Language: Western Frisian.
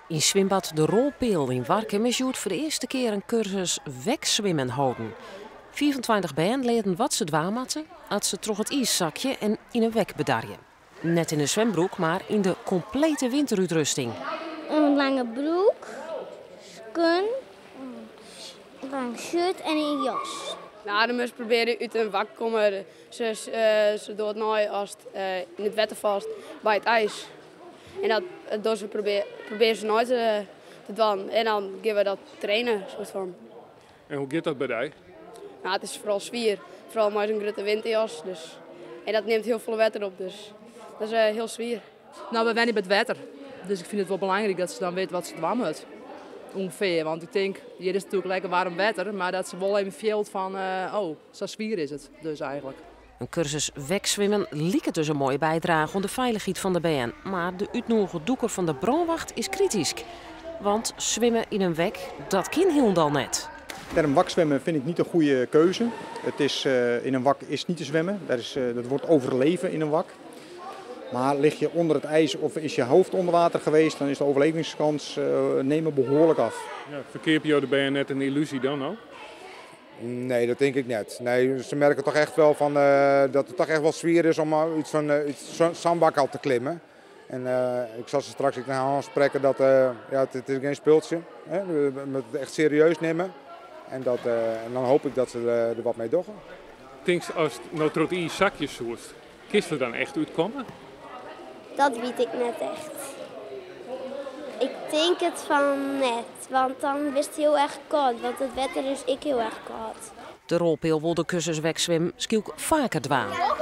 Yn swimbad De Rolpeal yn Warkum is hjoed foar de earste kear in kursus wekswimmen holden. 25 bern learden wat se dwaan moatte as se troch it iis sakje en yn in wek bedarje. Net yn in swimbroek, mar yn de komplete winterútrusting. In lange broek, skuon, lang shirt en in jas. Nou, dan moatst probearje út in wak komme. Se docht nei as yn it wetter falt by it iis. En dat dogge se probearje se nei te dwaan. En dan gean we dat trainen, soart fan. En hoe giet dat by dy? Nou, it is foaral swier. Foaral mei sa'n grutte winterjas. Dus. En dat nimt hiel folle wetter op, dus dat is hiel swier. Nou, we wenje by it wetter. Dus ik fyn it wol belangryk dat se dan witte wat se dwaan moat. Ûngefear, want ik tink, hjir is it natuerlik lekker waarm wetter, mar dat se wol even fielt fan, oh, sa swier is it dus eigentlik. In kursus wekswimmen liket dus in moaie bydrage oan de feilichheid fan de bern. Mar de útnûge dûker fan de brânwacht is kritysk. Want swimme yn in wek, dat kin hielendal net. De term wakswemmen vind ik niet een goede keuze. In een wak is niet te zwemmen. Dat wordt overleven in een wak. Maar lig je onder het ijs of is je hoofd onder water geweest, dan is de overlevingskans nemen behoorlijk af. Ja, ferkeapje jo de bern net in illusie dan no? Nee, dat tink ik net. Nee, se merke toch echt wol fan, dat it toch echt wol swier is om út sa'n wak al te klimmen. En ik sil se straks ek noch oansprekke dat, ja, it is gjin spultsje. Hè? We moatte it echt serieus nimme. En dan hoopje ik dat se der wat mei dogge. Tinkst, ast no troch it iis sakje soest, kinst der dan echt útkomme? Dat wit ik net echt. Ik tink it fan net, want dan wurdst hiel erch kâld, want it wetter is ek hiel erch kâld. De Rolpeal wol de kursus wekswimmen skielk faker dwaan. Ja.